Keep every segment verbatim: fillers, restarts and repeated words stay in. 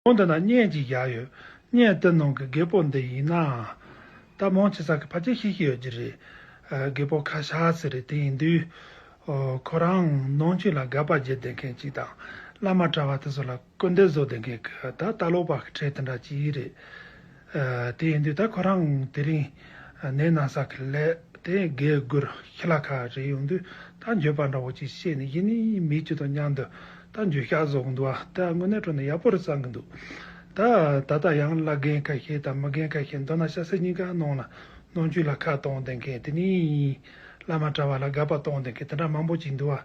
འོ་འདི་ན་བརྙན་ཅིག་བཞག་ཡོད། བརྙན་དེ་ནང་གི་རྒད་པོ་འདི་ཡིན་ན། ད་མང་ཆེ་ས་གི་ཕལ་ཆེར་ཤེས་ཤེས་ཡོད་ཀྱི་རེད། ཨ། རྒད་པོ་ཁ་ཤགས་ཟེར་རེད། དེ་ཡིན་དུས། ཨོ། ཁོ་རང་ནང་ཆོས་ལ་དགག་པ་བརྒྱབ་བསྡད་མཁན་ཅིག་དང་། བླ་མ་གྲྭ་བ་དེ་ཚོ་ལ་སྐུར་འདེབས་བཟོ་བསྡད་མཁན་གྱི་ད་ལྟ་ལོག་པ་གི་གྲས་དེ་འདྲ་ཅིག་རེད། ཨ། དེ་ཡིན་དུས་ད་ཁོ་རང་དེ་རིང་ནད་ན་ཚ་གི་ལས་དེ་རྒས་རྒུར་ཤི་ལ་ཁ་རེད། ཡོང་དུས་ད་འགྱོད་པ་འདྲ་བོ་ཅིག་བྱས་ནས་ཡིན་ནི་མེད་ཀྱི་དང་མཉམ་དུ་ད་འགྱོད་བཤགས་བཟོ་གི་འདུག་བ། ད་དངོས་གནས་དྲང་གནས་ཡག་པོ་རེད་བསམ་གི་འདུག་ད་ད་ལྟ་ཡང་བླ་རྒན་ཁ་ཤས་དང་མི་རྒན་ཁ་ཤས། མདོར་ན་ཤ་ཚ་གཉིས་ཀ་ནང་ལ་ནང་ཆོས་ལ་ཁ་གཏོང་བསྡད་མཁན། དེ་ནས་བླ་མ་གྲྭ་བ་ལ་དགག་པ་གཏོང་བསྡད་མཁན་དེ་འདྲ་མང་པོ་ཅིག་འདུག་བ།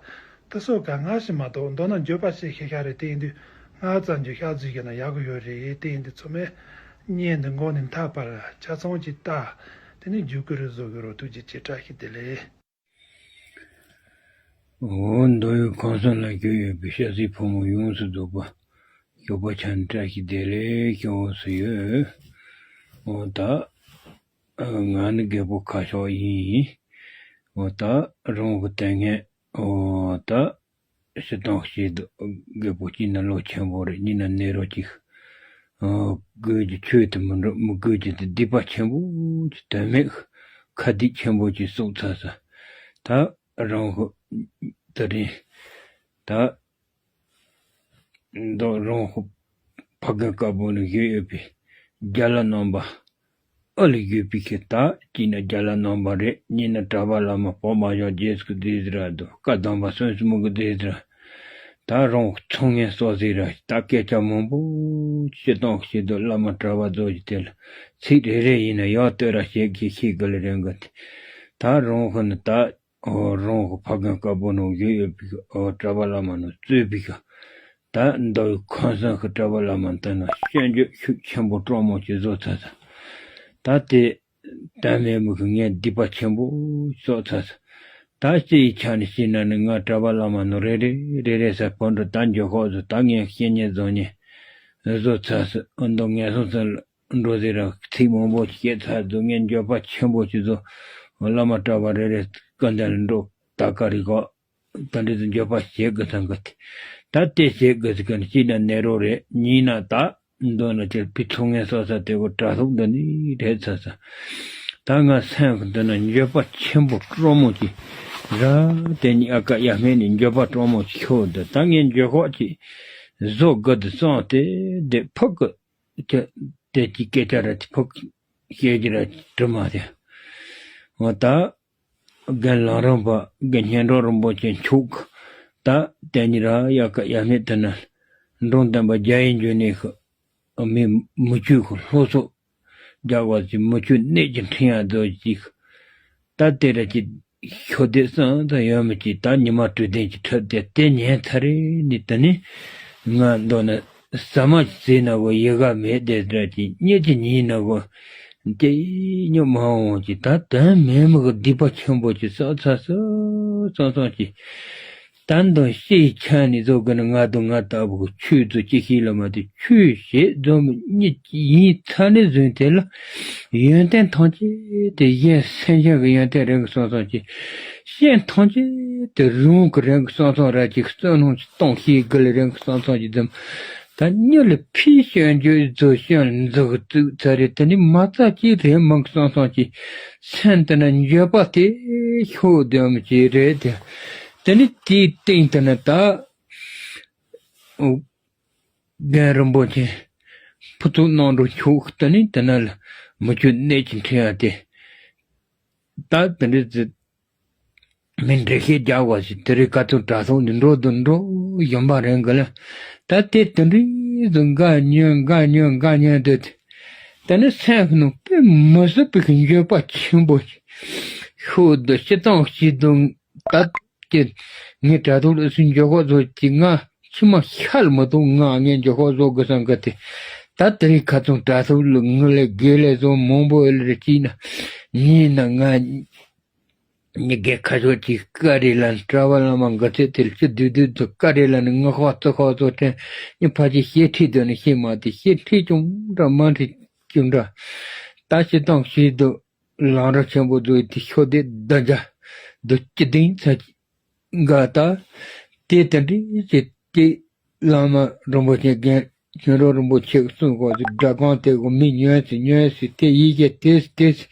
དེ་ཚོ་ག་སྔ་ཕྱི་མ་གཏོགས། མདོར་ན་འགྱོད་པ་བྱེད་ཤེས་ཤ་རེད། དེ་ཡིན་དུས་སྔ་ཙམ་འགྱོད་བཤགས་བཟོས་ཤེ་ན་ཡག་གི་ཡོད་རེད། དེ་ཡིན་དུས་ཚང་མས་བརྙན་འདི་མགོ་ནས་མཐའ་བར་ཆ་ཚང་ཅིག་ལྟ། དེ་ནས་བརྒྱུད་སྐུལ་རེ་བཟོ་གི་རོགས། ཐུགས་རྗེ་ཆེ། བཀྲ་ཤིས་བདེ་ལེགས། འོ། མདོ་དབུས་ཁམས་གསུམ་ལ་བཞུགས་ཡོད་པའི་སྐྱ་སེར་ཕོ་མོ་ཡོངས་སུ་རྫོགས་པ་ཞོགས་པ་ཆ་ནས་བཀྲ་ཤིས་བདེ་ལེགས་ཞུ་འོས་སུ་ཡོད། འོ་ད། ང་ནི་རྒད་པོ་ཁ་ཤགས་ཡིན། འོ་ད་རང་གི་དེ་སྔ། འོ་ད། སྤྱིར་བཏང་བྱས་དུས་རྒད་པོ་གཅིག་ན་ལོ་ཆེན་པོ་རེད། གཉིས་ན་ནད་རོ་གཅིག་ཨ། དགོས་ཀྱི་ཆོས་དེ་མི་འགྲོ། མི་དགོས་ཀྱི་དེ་སྡིག་པ་ཆེན་པོ་ཅིག་དོན་མེད་ཁ་སྡིག་ཆེན་པོ་ཅིག་བསགས་ཚར་ས། ད་རང་ཧུ་དེ་རིང་ད་མདོ་རང་ཧུ་ཕ་རྒན་དཀར་པོ་ནས་བཞུགས་ཡོད་པའི་རྒྱ་ལ་ནང་པ། ཨ་ལ་བཞུགས་པའི་ཁྱེད་ད་གཅིག་ན་རྒྱ་ལ་ནང་པ་རེད། གཉིས་ན་གྲྭ་པ་བླ་མ་བོད་མ་གཞུང་རྗེས་སུ་བདེ་ཟེར་ར་འདུག་བཀའ་གདམས་པ་གསུམ་གསུམ་གི་བདེ་ཟེར་ར། ད་རང་ཚོང་ངན་སོགས་ཟེར་ར། ད་སྐད་ཆ་མང་པོ་སྤྱིར་བཏང་བྱེད་དུས་བླ་མ་གྲྭ་པ་ཚོ་གི་དེ་ལ་ཚིག་རེ་རེ་ཡིན་ན་ཡང་ལྟོས་ར་བྱེད་དགོས་ཤེས་དགོས་ལ་རན་གི། ད་རང་ཧུ་ནི་ད། ཨོ། རང་གི་ཕ་རྒན་དཀར་པོ་ནང་བཞུགས་ཡོད་པའི་ཨོ་གྲྭ་པ་བླ་མ་ནང་གཙོས་པའི་གི་ད་མདོ་དབུས་ཁམས་གསུམ་གི་གྲྭ་པ་བླ་མ་འདི་ན་སྐྱོན་བརྗོད་ཤུགས་ཆེན་པོ་དྲང་མོ་ཅིག་བཟོ་ཚར་ཚར། ད་དེ་དོན་མེད་མི་གི་ངས་སྡིག་པ་ཆེན་པོ་བསགས་ཚར་ཚར། ད་སྤྱི་ཡི་ཆ་ནས་བཤད་ན་ནི་ང་གྲྭ་པ་བླ་མ་ནང་རེ་རེ་རེ་རེ་ས་བོད་འགྲོ་ད་འགྱོད་བཤགས་བཟོ། ད་ངས་བཤེས་གཉེན་བཟང་ངན་བཟོ་ཚར་ཚར། ཨ་མདོ་ངན་སོང་ཚུལ། འགྲོ་ཟེར་ར་ཚིག་མང་པོ་བཤད་ཚར་འདུག་ངས་འགྱོད་པ་ཆེན་པོ་ཅིག་བཟོ། བླ་མ་གྲྭ་པ་རེ་རེ་སྐུ་མདུན་ལ་འགྲོ། ད་ག་རེ་གོ། ད་འདྲ་ཟིག་འགྱོད་པ་བྱེད་དགོས་ཚང་གི། ད་དེ་བྱེད་དགོས་ཟིག་གི་ནི་གཅིག་ན་ནད་རོ་རེད། གཉིས་ན་ད་མདོར་ན་ཅིག་ཕི་ཚོང་ངན་སོགས་ས་དེ་གོ་དྲ་ཐོག་འདི་ནི་རེད་ཚ་ཚ། ད་ང་སེམས་གི་འདི་ན་འགྱོད་པ་ཆེན་པོ་དྲོ་མོ་ཅིག་ར། དེ་ནི་ཨ་ཀ་ཡ་མེད་ནི་འགྱོད་པ་དྲོ་མོ་ཅིག་ཤོར་འདུག་ད་ངས་འགྱོད་བཤགས་ཅིག་བཟོ་དགོས་འདུག་བསམ་སྟེ་དེ་ཕུག་གི་ཀྱ། དེ་གི་སྐད་ཆ་ར་དེ་ཕུག་བཤད་རྒྱུ་ར་དྲི་མ་དེ། འོ་ད་རྒན་ལམ་རིམ་པ་རྒན་སྙན་གྲགས་རིན་པོ་ཆེ་མཆོག་གི་ད་དེ་ཉིད་ར་ཡ་ཀ་ཡ་མེད་དེ་ན་འབྲོམ་སྟོན་པ་རྒྱ་ཡི་འཇུ་ནས་ཤི་མི་མི་ཆོས་ཤི་ལྷོ་སོག་རྒྱ་བ་ཞིག་མི་ཆོས་གནས་ཀྱི་འཕྲིན་ཡ་རྫོགས་ཅིག་ད་དེ་ར་ཅིག་ཤོ་དེ་སང་ད་ཡོད་མི་ཅིག་ད་ཉི་མ་དྲོས་ལྡན་གྱི་ཁྲིད་དེ་དེ་ཉན་ཚར་རེ་ནི་དེ་ནི་ང་མདོར་ན་ཟ་མ་ཟས་ན་གོ་ཡི་ག་མེད་དེ་འདྲ་ཅིག་གཉིད་ཀྱི་ཉིན་ན་གོ་དེ་ཉོ་མ་འོང་ཅིག་ད་དོན་མེད་མི་གི་སྡིག་པ་ཆེན་པོ་ཅིག་བསགས་ཚར་སོ་སོང་སོང་ཅིག་ད་མདོ་ཤེས་ཆ་ནི་བཟོ་གི་ནི་ང་དང་ང་ལྟ་བུ་གི་ཆོས་ཚོ་ཅི་ཤེས་ལ་མ་དེ་ཆོས་བྱེད་རྫོང་གི་གཉིད་ཡིན་ཚར་ནས་བཟུང་དེ་ལ་ཡོན་ཏན་ཐམས་ཅད་དེ་གཞན་སེམས་ཅན་གྱི་ཡོན་ཏན་རིང་གི་སོང་སོང་ཅིག་གཞན་ཐམས་ཅད་དེ་རི་བོང་གི་རིང་གི་སོང་སོང་ར་ཅིག་བསོད་ནམས་ཀྱི་སྟོང་ཤེས་དགུ་ལ་རིང་གི་སོང་སོང་ཅིག་འཛོམས། ད་མྱི་ལ་ཕིའི་སྐྱོན་བརྗོད་བཟོ་སྐྱོན་འཛུགས་བཙུགས་ཚར་རེད། དེ་ནི་མ་རྩ་ཅིག་རེད་མང་གི་སོང་སོང་ཅིག་སེམས་དེ་ན་འགྱོད་པ་དེ་ཤོར་སྡོད་མི་ཅིག་རེད་དེ། དེ་ནི་དེའི་སྟེང་དེ་ན་ད། རྒན་རིན་པོ་ཆེ་ཕུན་ཚོགས་རྣམ་གྲོལ་མཆོག་ལྟ་ནི་དེ་ན་ལ་མི་ཆོས་གནས་ཀྱི་འཕྲིན་ཡ་དེ། ད་དེ་འདྲའི་ཚེ་མི་འགྲེལ་བཤད་རྒྱག་པ་ཞིག་དེ་རིང་ཁ་ཚོན་དྲ་ཐོག་ནས་འགྲོ་དུ་འགྲོ་གཞོན་པ་རང་གི་ལ་ད་དེ་དེ་འདྲའི་ཚེ་འགའ་ཉོན་འགའ་ཉོན་འགའ་ཉོན་དུ་དེ་ནི་སེམས་ནང་དཔེ་མི་སྲིད་པའི་འགྱོད་པ་ཆེན་པོ་ཞིག་ཤོར་དུ་སྤྱི་བཏང་ཞིག་དུ། ད་ཀྱི་ངའི་དྲ་ཐོག་ལ་སུ་འགྱོད་བཤགས་བཟོ་གི་ང་ཕྱི་མ་ཤ་ལ་མི་གཏོང་། ང་ངས་འགྱོད་བཤགས་བཟོ་དགོས་བསམ་གི་དེ། ད་དེ་རིང་ཁ་ཚོན་དྲ་ཐོག་ལ་ངུ་ལས་དགེ་ལས་བཟོ་མང་པོ་ཡོད་ལ་རེ་གཅིག་ན་གཉིས་ན་ང་མྱི་རྒན་ཁ་ཤོར་གྱི་བཀའ་རེ་ལ་གྲྭ་པ་བླ་མ་འགའ་ཚེ་དེ་ལ་ཅི་བདུད་བདུད་དུ་བཀའ་རེ་ལ་ནི་ངུ་ཧོ་ཙི་ཧོ་ཙོ་དྲན་ཉི་ཕ་ཅི་ཤེས་ཁྲིད་དུ་ནི་ཤེས་མ་དེ་ཤེས་ཁྲིད་ཀྱང་འདྲ་མ་ཁྲིད་ཀྱང་འདྲ། ད་སྤྱི་བཏང་ཤེས་དུ། ལམ་རིམ་ཆེན་པོ་བཟོས་ཏེ་ཤོ་དེ་བདུན་བརྒྱ་བདུན་ཅུ་བདུན་ཚར་གྱི་འགའ་ད་དེ་དེ་འདྲའི་ཅི་དེ་བླ་མ་རིན་པོ་ཆེ་རྒན་ སྔོན་འགྲོ་རིན་པོ་ཆེ་གི་གསུང་གོ་ཟིག་སྒྲ་གང་དེ་གོ་མི་ཉོན་སི་ཉོན་སི་དེ་ཡི་གེ་དེ་སི་དེ་སི་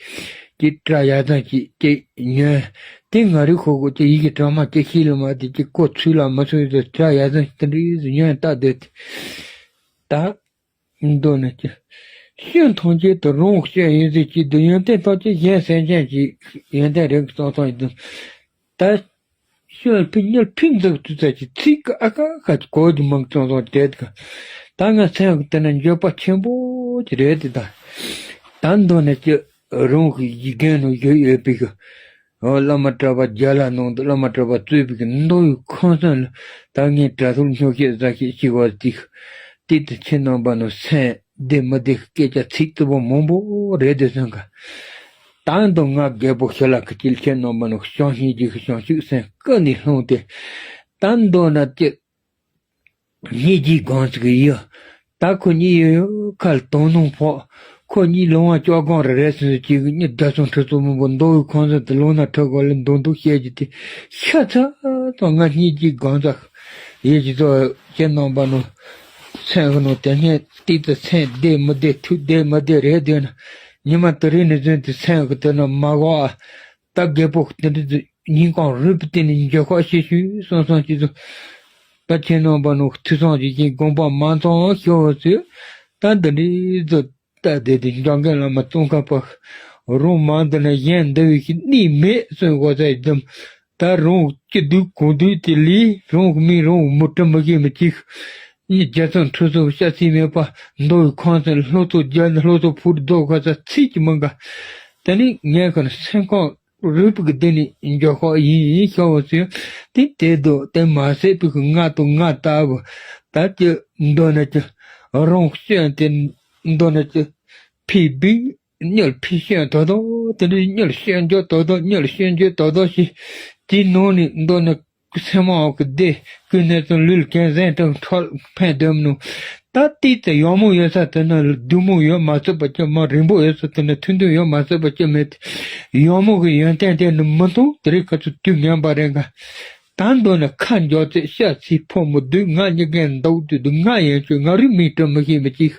ཀྱི་སྒྲ་ཡ་ཙང་ཀྱི་ཀྱི་ཉོན། དེ་ང་རི་ཁོ་གོ་ཀྱི་ཡི་གེ་གྲངས་མ་ཀྱི་ཤི་ལ་མ་དེ་ཀྱི་གོ་ཚུལ་ལ་མ་ཚུལ་དུ་སྒྲ་ཡ་ཙང་ཀྱི་དེ་འདྲི་ཟི་ཉོན་ལྟ་དེ་དེ། ད། མདོར་ན་ཀྱི། སྐྱོན་ཐམས་ཅད་དུ་རང་སྐྱོན་ཡིན་ཟེར་གྱི་འདུག་ཡོན་ཏན་ཐམས་ཅད་གཞན་སེམས་ཅན་གྱི་ཡོན་ཏན་རིགས་གཙང་གཙང་ཡིན་དུ། ད། སྐྱོན་ཕི་ཉལ་ཕི་འཛུགས་དུས་ཙམ་གྱི་ཚིག་གི་ཨ་ཁ་ཁ་གི་གོ་གི་མང་གཙང་གཙང་བྲལ་གི། ད་ང་སེམས་ཀྱི་དེ་ན་འགྱོད་པ་ཆེན་པོ་ཅིག་རེད་དེ་ད། ད་མདོར་ན་ཀྱི་རང་གི་ཡིག་རྒན་ནང་བཞུགས་ཡོད་པའི་གི། འོ་བླ་མ་གྲྭ་པ་རྒྱ་ལ་ནང་དུ་བླ་མ་གྲྭ་པ་གཙོས་པའི་གི་མདོ་ཡི་ཁང་ཚན་ལ་ད་ངས་དྲ་ཐོག་སྨྱོ་བཤད་ཟ་བཤད་ཞིག་བ་ཏིག་ཏིག་ཏུ་ཁྱེད་རྣམ་པ་ནང་སེམས་བདེ་མི་བདེ་སྐད་ཆ་ཚིག་རྩུབ་པོ་མང་པོ་རེད་དེ་སོང་ག་ད་འདི་ང་རྒད་པོ་ཤི་ལ་ཁི་ཅིལ་ཁྱེད་རྣམ་པ་ནང་བྱང་སྙིང་རྗེ་གི་བྱང་ཆུབ་སེམས་ཀུན་ནས་ལྷུང་སྟེ། ད་མདོར་ན་ཀྱི། སྙིང་རྗེའི་སྒང་ཟིག་ཡོད། ད་ཁོ་གཉིས་ཡོད་ཡོད་ཁ་ལ་དོ་སྣང་ཕོག་ཁོ་གཉིས་ལོང་བ་ཅོག་སྒང་རེ་རེ་སོང་ཟིག་གཅིག་གི་གཉིས་བརྡ་སོང་ཁྲི་ཚོ་མང་པོ་མདོ་བའི་ཁང་ཚན་དུ་ལོང་ན་ཁྲི་གོ་ལ་མདོ་མདོ་བཤད་རྒྱུ་དེ་ཤ་ཚ་དང་ང་སྙིང་རྗེའི་སྒང་ཟིག་ཡིད་ཀྱི་ཚོ་ཁྱེད་རྣམ་པ་ནང་སེམས་ཀྱི་ནང་དེ་སྔས་ཏིག་ཏུ་སེམས་བདེ་མི་བདེ་ཐུགས་བདེ་མི་བདེ་རེད་འདོད་ན་ཉི་མ་དུ་རིང་ནས་བཟུང་སྟེ་སེམས་ཀྱི་དེ་ན་མ་གོ་ཨ། ད་རྒད་པོ་དེ་འདྲ་ཚོ་སྙིང་ཁོང་རུས་པའི་གཏིང་ནས་འགྱོད་བཤགས་བྱེད་ཤོག་གསུངས་སོང་ཅི་ཚོ། ད་ཁྱེད་རྣམ་པ་ནང་ཐུགས་བསམ་བཞེས་ཀྱིན་དགོངས་པ་མ་ཚོམ་ཤོར་བ་ཚོས་ད་འདི་འདྲའི་ཚོ་ད་བསྡད་དེ་འཇང་རྒན་བླ་མ་ཙོང་ཁ་པ་རང་མ་འདི་ན་གཞན་འདི་བའི་ཤི་གནས་མེད་གསུངས་གོ་ཚ་ཡི་དམ། ད་རང་སྐྱིད་སྡུག་གང་སྡུག་དེ་ལས་རང་གི་མིང་རང་གི་མུ་ཏྲ་མི་ཤེས་མི་གཅིག་ཉིད་རྒྱ་ཚང་ཁྲོ་ཚོ་བཤད་ཚིག་མེད་པ་མདོ་བའི་ཁང་ཚན་ལྷོ་ཚོ་རྒྱ་ནི་ལྷོ་ཚོ་ཕུར་རྡོ་ཁ་ཚ་ཚིག་གི་མི་འགའ། དེ་ནི་ངས་ཁོ་ན་སེམས་ཁོང་རུས་པའི་གི་སྟེང་ནས་འགྱོད་བཤགས་ཡིན་ཤོག་བ་ཚོས་དེ་དེ་དོ་དེ་མ་ཟད་པའི་གི་ང་དང་ང་ལྟ་བུ་ད་ཀྱི་མདོར་ན་ཀྱི་རང་སྐྱོན་དེ་མདོར་ན་ཀྱི་ཕི་བི་གཉོར་ཕི་སྐྱོན་དོ་དོ་དེ་འདྲའི་གཉོར་སྐྱོན་བརྗོད་དོ་དོ་གཉོར་སྐྱོན་བརྗོད་དོ་དོ་ཞེས་དེའི་ནང་ནས་མདོར་ན། སེམས་མ་འོག་གི་བདེ་ཀུན་ནས་ཙམ་ལུས་ལ་གན་གཟན་དང་འཕྲོག་འཕེན་སྡོམ་ནུ། ད་ལྟའི་ཙམ་ཡང་མོ་ཡོད་ས་དེ་ན་བདུད་མོ་ཡོད་མ་ཚུད་པ་ཅི་མ་རིང་པོ་ཡོད་ས་དེ་ན་ཐུན་ཐུན་ཡོད་མ་ཚུད་པ་ཅི་མེད། ཡང་མོ་གི་ཡོན་ཏན་དེ་ནི་མི་མཐོང་དེ་རིང་ཁ་ཚུ་དུས་ངན་པ་རེད་འགའ། ད་མདོར་ན་ཁ་འཇོག་ཚེ་ཤ་ཚིག་ཕོ་མོ་བདུད་ང་གཉིས་ཀའི་མདོག་བདུད་དུ་ང་ཡན་ཆོད་ང་རུས་མིག་ཏུ་མི་ཤེས་མི་གཅིག་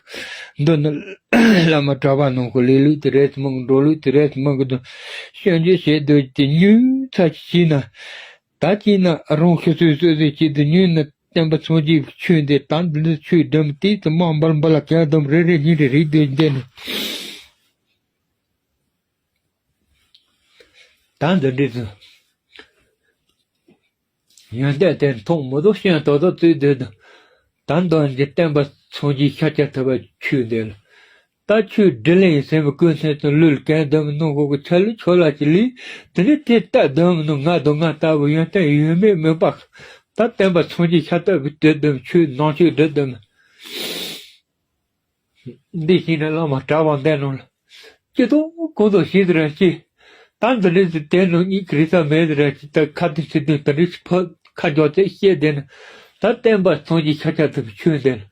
མདོར་ན་བླ་མ་གྲྭ་པ་ནང་གི་ལས་ལུགས་དེ་རེད་མང་འགྲོ་ལུགས་དེ་རེད་མང་གི་དུ་སྐྱོན་བརྗོད་བྱེད་འདོད་དེ་ཉུལ་ཚ་ཞིག་བྱས་ན། ད་ཅི་ན་རང་ཤི་སོས་སོས་སོས་ཅི་དུ་ཉུལ་ན་བསྟན་པ་སངས་རྒྱས་ཆོས་འདི་དང་འདི་ཆོས་སྒྲོམ་དེ་དུ་མ་འབར་འབར་ལ་གང་དུམ་རེ་རེ་ཉིན་རེ་རིག་སྡོད་འདི་ནི། ད་འདི་འདྲི་དུ་ཡོན་ཏན་དེ་མཐོང་མི་འདུག་ཤེས་ཏོག་ཏོག་བཙུགས་སྡོད་དུ། ད་འདོན་གྱི་བསྟན་པ་སངས་རྒྱས་ཤཱཀྱ་ཐུབ་པ་ཆོས་འདི་ལ། ད་ཆོས་དྲིན་ལན་ཡིན་སེམས་ཀུན་སེམས་དང་ལུས་ལ་གང་འདོན་མི་ནོ་གོ་གི་ཆ་ལུས་ཆོ་ལ་ཅི་ལི། དེ་ནི་དེ་ལྟ་འདོན་མི་ནོ་ང་དང་ང་ལྟ་བུ་ཡོན་ཏན་ཡོད་མེད་མེད་པ། ད་བསྟན་པ་སངས་རྒྱས་ཤཱཀྱ་ཐུབ་པའི་དེ་འདོན་ཆོས་ནང་ཆོས་འདི་འདོན་མི། འདི་ཞིག་ནི་བླ་མ་གྲྭ་བ་འདས་ནང་ལ། སྐྱིད་ཏོག་ཀོ་ཏོག་ཞིག་ར་ཅི། ད་འདི་འདྲ་ཞིག་དེ་ནང་གཉིས་ཀྱི་རིག་ས་མེད་ར་ཅི་ད་ཁ་དེ་ཚིག་དེ་ད་རིག་ཕ་ཁ་འཇོག་ཚེ་བཤད་དེ་ནི། ད་བསྟན་པ་སངས་རྒྱས་ཤཱཀྱ་ཐུབ་པའི་ཆོས་འདི་ལ།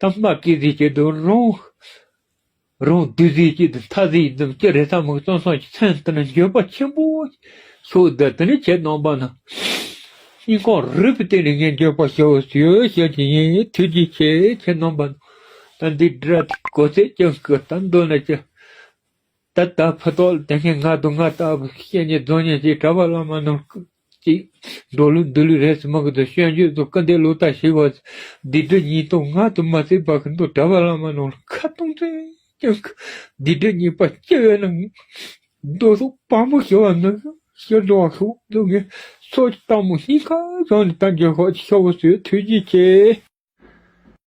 ད་སྨྲ་སྐད་ཟིག་བྱེད་དུ་རུང་། རང་བདུད་ཟིག་ཅིག་དང་མཐའ་ཟིག་འཛོམས་ཀྱི་རེ་ས་མོ་གཙང་སོང་ཞིག་མཚན་དེ་ནི་འགྱོད་པ་ཆེན་པོ་ཤོག་ད་དེ་ནི་ཁྱེད་རྣམ་པ་ན། སྙིང་ཁོང་རུས་པའི་གཏིང་ནས་ངས་འགྱོད་པ་ཞུ་ཞུ་ཞུ་གི་ཡིན། ཐུགས་རྗེ་ཆེ་ཁྱེད་རྣམ་པ་ན། ད་འདི་འདྲ་གོ་ཚད་ཀྱང་གི་ད་འདོད་ན་ཅི། ད་ད་ཕུ་ཐོག་ལ་དེ་ངས་ང་དང་ང་ལྟ་བུ་བཤད་ཉེ་རྫོང་ཉེ་ཅིག་གྲྭ་པ་བླ་མ་རྣམས་ཅིག་འགྲོ་ལུགས་འདི་ལུགས་རེད་ཟེར་མ་གི་དུ་སྐྱོན་བརྗོད་དུ་སྐུ་འདས་ལོ་ལྟར་ཞིག་བ་འདི་འདྲ་ཉིད་དུ་ང་དུ་མ་བརྩིས་པ་གི་འདུག་གྲྭ་པ་བླ་མ་རྣམས་ལ་ཁ་གཏོང་ཚེ་ཀྱང་འདི་འདྲ་ཉིད་པ་སྐྱེ་བས་ན་རྡོ་སོགས་དཔའ་མོ་ཞི་བ་ནི་ཞི་འགྲོ་བ་ཤོག་འདུག་ངས་སོ་སྟག་མོ་སྙིང་ཁ་བཟང་ནས་ད་འགྱོད་ཤོག་ཤོག་བུ་ཚོས་ཐུགས་རྗེ་ཆེ།